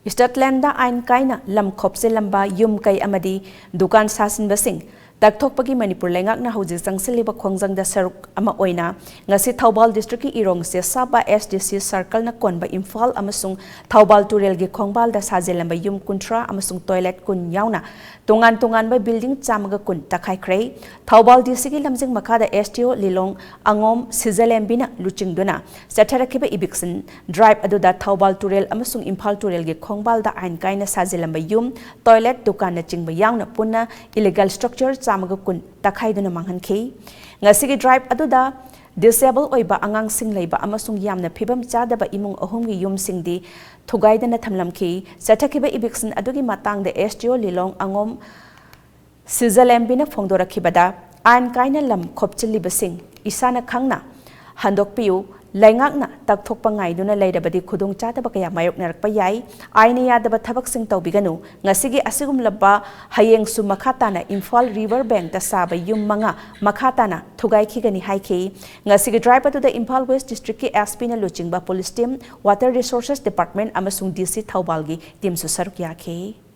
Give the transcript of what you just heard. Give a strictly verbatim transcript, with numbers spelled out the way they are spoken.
ꯏꯁꯇꯠꯂꯦꯟꯗ ꯑꯥꯏꯟ ꯀꯥꯏꯅ ꯂꯝ ꯈꯣꯞꯆꯤꯜꯂꯝꯕ ꯌꯨꯝ ꯀꯩ ꯑꯃꯗꯤ ꯗꯨꯀꯥꯟ ꯁꯥꯁꯤꯟꯕꯁꯤꯡ ꯇꯛꯊꯣꯛꯄꯒꯤ ꯃꯅꯤꯄꯨꯔ ꯂꯩꯉꯥꯛꯅ ꯍꯧꯖꯤꯛ ꯆꯪꯁꯤꯜꯂꯤꯕ ꯈꯣꯡꯖꯪꯗ ꯁꯔꯨꯛ ꯑꯃ ꯑꯣꯏꯅ ꯉꯁꯤ ꯊꯧꯕꯥꯜ ꯗꯤꯁꯇ꯭ꯔꯤꯛꯀꯤ ꯏꯔꯣꯡ ꯆꯦꯁꯥꯕ S D C circleꯅ ꯀꯣꯟꯕ ꯏꯝꯐꯥꯜ ꯑꯃꯁꯨꯡ ꯊꯧꯕꯥꯜ ꯇꯨꯔꯦꯜꯒꯤ ꯈꯣꯡꯕꯥꯜꯗ ꯁꯥꯖꯤꯜꯂꯝꯕ ꯌꯨꯝ ꯀꯨꯟꯊ꯭ꯔꯥ ꯑꯃꯁꯨꯡ toilet ꯀꯨꯟ ꯌꯥꯎꯅ ꯇꯣꯉꯥꯟ ꯇꯣꯉꯥꯟꯕ building ꯆꯥꯝꯃꯒ ꯀꯨꯟ ꯇꯛꯈꯥꯏꯈ꯭ꯔꯦ꯫ ꯊꯧꯕꯥꯜ DCꯒꯤ ꯂꯝꯖꯤꯡ ꯃꯈꯥꯗ SDO ꯂꯤꯂꯣꯡ ꯑꯉꯣꯝ ꯁꯤꯖꯂꯦꯝꯕꯤꯅ ꯂꯨꯆꯤꯡꯗꯨꯅ ꯆꯠꯊꯔꯛꯈꯤꯕ eviction drive ꯑꯗꯨꯗ ꯊꯧꯕꯥꯜ ꯇꯨꯔꯦꯜ ꯑꯃꯁꯨꯡ ꯏꯝꯐꯥꯜ ꯇꯨꯔꯦꯜꯒꯤ ꯈꯣꯡꯕꯥꯜꯗ ꯑꯥꯏꯟ ꯀꯥꯏꯅ ꯁꯥꯖꯤꯜꯂꯝꯕ ꯌꯨꯝ, toilet, ꯗꯨꯀꯥꯟꯅꯆꯤꯡꯕ ꯌꯥꯎꯅ ꯄꯨꯟꯅ illegal structure ꯆꯥꯝꯃꯒ ꯀꯨꯟ ꯇꯛꯈꯥꯏꯗꯨꯅ ꯃꯥꯡꯍꯟꯈꯤ꯫ ꯉꯁꯤꯒꯤ drive ꯑꯗꯨꯗ disabled ꯑꯣꯏꯕ ꯑꯉꯥꯡꯁꯤꯡ ꯂꯩꯕ ꯑꯃꯁꯨꯡ ꯌꯥꯝꯅ ꯐꯤꯕꯝ ꯆꯥꯗꯕ ꯏꯃꯨꯡ ꯑꯍꯨꯝꯒꯤ ꯌꯨꯝꯁꯤꯡꯗꯤ ꯊꯨꯒꯥꯏꯗꯅ ꯊꯝꯂꯝꯈꯤ꯫ ꯆꯠꯊꯈꯤꯕ eviction ꯑꯗꯨꯒꯤ ꯃꯇꯥꯡꯗ SDO ꯂꯤꯂꯣꯡ ꯑꯉꯣꯝ ꯁꯤꯖꯂꯦꯝꯕꯤꯅ ꯐꯣꯡꯗꯣꯔꯛꯈꯤꯕꯗ, ꯑꯥꯏꯟ ꯀꯥꯏꯅ ꯂꯝ ꯈꯣꯞꯆꯤꯜꯂꯤꯕꯁꯤꯡ ꯏꯁꯥꯅ ꯈꯪꯅ ꯍꯟꯗꯣꯛꯄꯤꯌꯨ, ꯂꯩꯉꯥꯛꯅ ꯇꯛꯊꯣꯛꯄ ꯉꯥꯏꯗꯨꯅ ꯂꯩꯔꯕꯗꯤ ꯈꯨꯗꯣꯡꯆꯥꯗꯕ ꯀꯌꯥ ꯃꯥꯌꯣꯛꯅꯔꯛꯄ ꯌꯥꯏ꯫ ꯑꯥꯏꯟꯅ ꯌꯥꯗꯕ ꯊꯕꯛꯁꯤꯡ ꯇꯧꯕꯤꯒꯅꯨ꯫ ꯉꯁꯤꯒꯤ ꯑꯁꯤꯒꯨꯝꯂꯕ ꯍꯌꯦꯡꯁꯨ ꯃꯈꯥ ꯇꯥꯅ ꯏꯝꯐꯥꯜ river bankꯇ ꯁꯥꯕ ꯌꯨꯝ ꯃꯉꯥ ꯃꯈꯥ ꯇꯥꯅ ꯊꯨꯒꯥꯏꯈꯤꯒꯅꯤ ꯍꯥꯏꯈꯤ꯫ ꯉꯁꯤꯒꯤ drive ꯑꯗꯨꯗ ꯏꯝꯐꯥꯜ West Districtꯀꯤ SPꯅ ꯂꯨꯆꯤꯡꯕ police team, Water Resources Department ꯑꯃꯁꯨꯡ DC ꯊꯧꯕꯥꯜꯒꯤ teamꯁꯨ ꯁꯔꯨꯛ ꯌꯥꯈꯤ꯫